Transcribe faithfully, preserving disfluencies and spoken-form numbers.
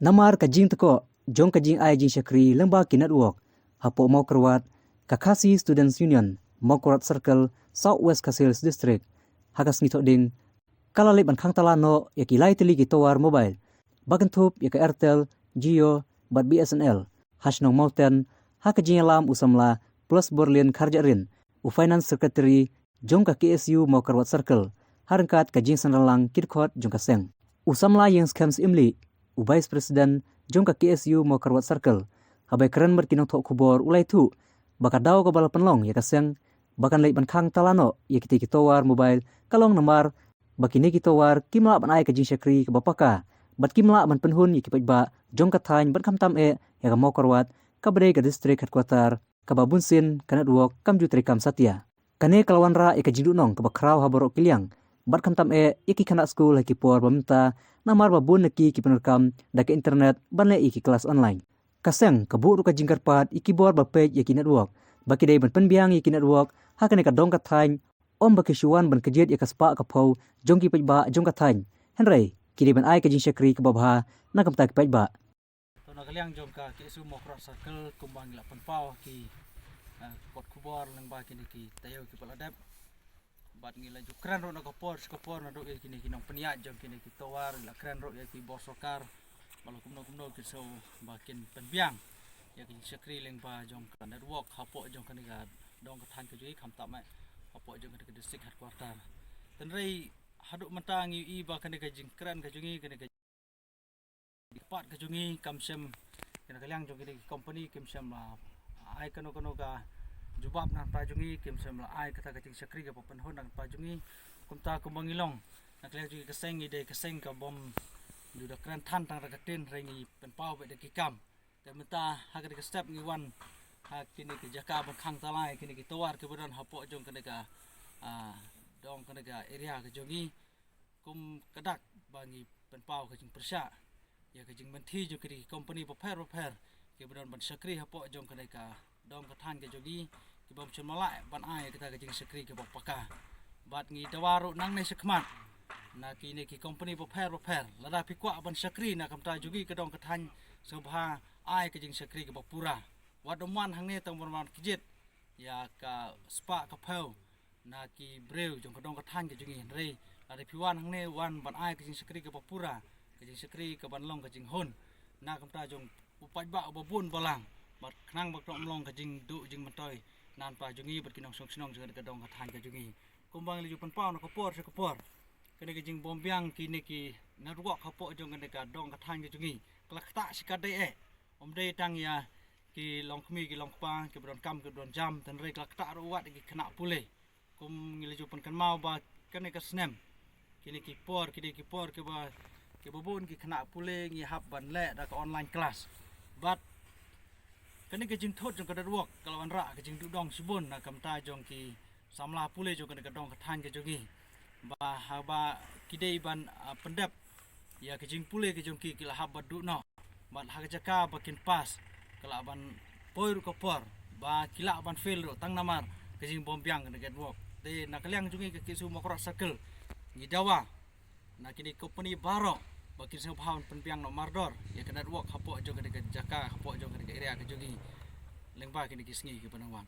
Namar ka jingtkoh jong ka jingai jingshakri lyngba ki network hapoh Mawkyrwat, ka Khasi Students Union, Mawkyrwat Circle, South West Khasi Hills District, ha ka sngi Thohdieng, ka la leit ban khang tala noh ïa ki lai tylli ki tower mobile ba kynthup ïa ka Airtel, Jio bad B S N L ha shnong Mawten, ha ka jingïalam u samla Plus Borlin Kharjahrin, u Finance Secretary jong ka K S U Mawkyrwat Circle, ha ryngkat ka jingsynran lang ki dkhot jong ka seng. U samla Ïengskhem Syiemlieh, u Vice President jong ka K S U Mawkyrwat Circle, haba ïakren bad ki nongthoh khubor u la ïathuh ba ka daw kaba la pynlong ïa ka seng ba kan leit ban khang tala noh ïa kitei ki tower mobile ka long namar ba kine ki tower kim lah ban ai ka jingshakri kaba paka bad kim lah ban pynhun ïa ki paidbah jong ka thaiñ bad khamtam eh ïa ka Mawkyrwat, kaba dei ka district headquarter kaba bunsien ka network kam ju treikam satia. Kane ka la wanrah ïa ka jingduhnong kaba khraw ha baroh ki liang bad khamtam eh ïa ki khynnah skul ha ki por ba mynta, namar ba bun na ki ki pyndonkam da ka internet ban leh ïa ki klas online. Ka seng ka buh ruh ka jingkyrpad ïa ki bor ba peit ïa ki network ba ki dei ban pynbiang ïa ki network ha kane ka dong ka thaiñ, ym ba ki shu wan ban kjit ïa ka spah ka phew jong ki paidbah jong ka thaiñ, hynrei ki dei ban ai ka jingshakri kaba bha na ka bynta ki paidbah. To, na ka liang jong ka K S U Mawkyrwat Circle, kumba ngi la pynpaw ki, eh, kot khubor lyngba kine ki taïew kiba la dep, bad ngi la ju kren ruh na ka por sha ka por naduh ïa kine ki nongpynïaid jong kine ki tower, ngi la kren ruh ïa ki bor sorkar ba la kumno kumno kin sngewbha ba kin pynbiang ïa ka jingshakri lyngba jong ka network hapoh jong kane ka dong ka thaiñ ka jong ngi, khamtam eh hapoh jong kane ka district headquarter. Hynrei haduh mynta ngi ïohi ba kane ka jingkren ka jong ngi, kane ka pat ka jong ngi kam shym, kane ka liang jong kine ki company kim shym la ai kano kano ka jubab na ka bynta jong ngi, kim shym la ai kata ka jingshakri kaba pynhun na ka bynta jong ngi. Kumta kumba ngi long na ka liang jong ngi ka seng, ngi dei ka seng kabym ju da kren than tang da ka ktien, hynrei ngi pynpaw beit da ki kam. Te mynta ha kane ka step ngi wan ha kine ki jaka ban khang tala ïa kine ki tower kiba don hapoh jong kane ka, ah, dong kane ka area ka jong ngi. Kum ka dak ba ngi pynpaw ka jingpyrshah ïa ka jingmynthi jong kine ki company bapher bapher kiba don ban shakri hapoh jong kane ka dong ka thaiñ ka jong ngi, kibym shym la lah ban ai kata ka jingshakri kaba paka. Bad ngi dawa ruh nangne shakhmat na kine ki company bapher bapher, lada phi kwah ban shakri na ka bynta jong ngi ka dong ka thaiñ, sngewbha ai ka jingshakri kaba pura. Wat ym wan hangne tang ban wan kjit ïa ka spah ka phew na ki briew jong ka dong ka thaiñ ka jong ngi, hynrei lada phi wan hangne, wan ban ai ka jingshakri kaba pura, ka jingshakri kaban long ka jinghun na ka bynta jong u paidbah uba bun balang, bad khnang ba kan ym long ka jingduh jingmyntoi na ka bynta jong ngi bad ki nongshong shnong jong ka dong ka thaiñ ka jong ngi. Kumba ngi la ju pynpaw na ka por sha ka por, kane ka jingbymbiang kine ki network hapoh jong kane ka dong ka thaiñ ka jong ngi ka la ktah shikatdei eh. Ym dei tang ïa ki longkmie ki longkpa kiba donkam kiba donjam, hynrei ka la ktah ruh wat ïa ki khynnah pule. Kum ngi la ju pynkynmaw ba kane ka snem, kine ki por, kine ki por kiba, kiba bun ki khynnah pule ngi hap ban leh da ka online class. Bad kane ka jingthut jong ka network ka la wanrah ka jingduhdong shibun na ka bynta jong ki samla pule jong kane ka dong ka thaiñ ka jong ngi, ba haba ki dei ban, ah, pyndep ïa ka jingpule ka jong ki, ki la hap ban duh noh. Bad ha ka jaka ba kin pass, ka lah ban poi ruh ka por ba ki lah ban fail ruh tang namar ka jingbymbiang ka network. Te na ka liang jong ngi ka K S U Mawkyrwat Circle, ngi dawa na kine ki company baroh ba kin sngewbha ban pynbiang noh mardor ïa ka network hapoh jong kane ka jaka, hapoh jong kane ka area ka jong ngi lyngba kine ki sngi kiban wan.